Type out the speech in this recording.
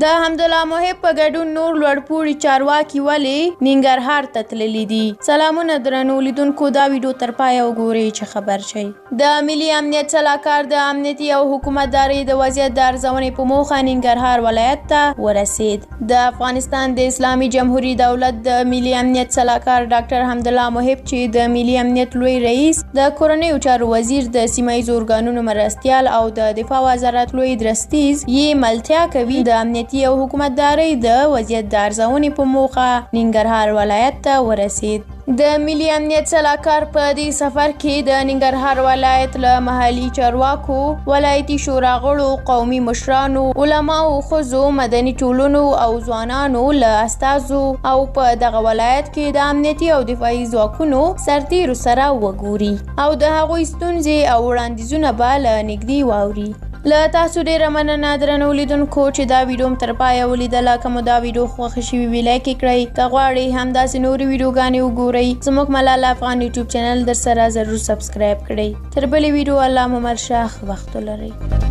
د حمدالله محب په ګډون نور لوړپوړي چارواکي ولې ننګرهار ته تللي دي؟ سلامونه درنو لیدونکو، دا ویډیو تر پایه وګورئ چې خبر شئ. د ملي امنیت سلاکار د امنیتي او حکومتدارۍ د وضعیت د ارزونې په موخه ننګرهار ولایت ته ورسید. د افغانستان د اسلامي جمهوري دولت د ملي امنیت سلاکار ډاکټر حمدالله محب، چې د ملي امنیت لوی رئیس، د کورنیو چارو وزیر، د سیمه ییزو ارګانونو مرستیال او د دفاع وزارت لوی درستیز یې ملتیا کوي، د امنیتي او حکومتدارۍ د وضعیت د ارزونې په موخه ننګرهار ولایت ته ورسید. د ملي امنیت سلاکار په دې سفر کې د ننګرهار ولایت له محلي چارواکو، ولایتي شورا غړو، قومي مشرانو، علماو، ښځو، مدني ټولنو او ځوانانو له استازو او په دغه ولایت کې د امنیتي او دفاعي ځواکونو سرتیرو سره وګوري او د هغوی ستونزې او وړاندیزونه به له نږدې واوري. له تاسو ډیره مننه درنو لیدونکو چې دا ویډیو مو تر پایه ولیدله. که مو دا ویډیو خوښه شوي وي، لایک یې کړئ. که غواړئ همداسې نورې ویډیوګانې وګورئ، زموږ ملاله افغان یوټیوب چینل در سره ضرور سبسکرایب کړئ. تر بلې ویډیو الله مو مل شه، ښه وخت ولرئ.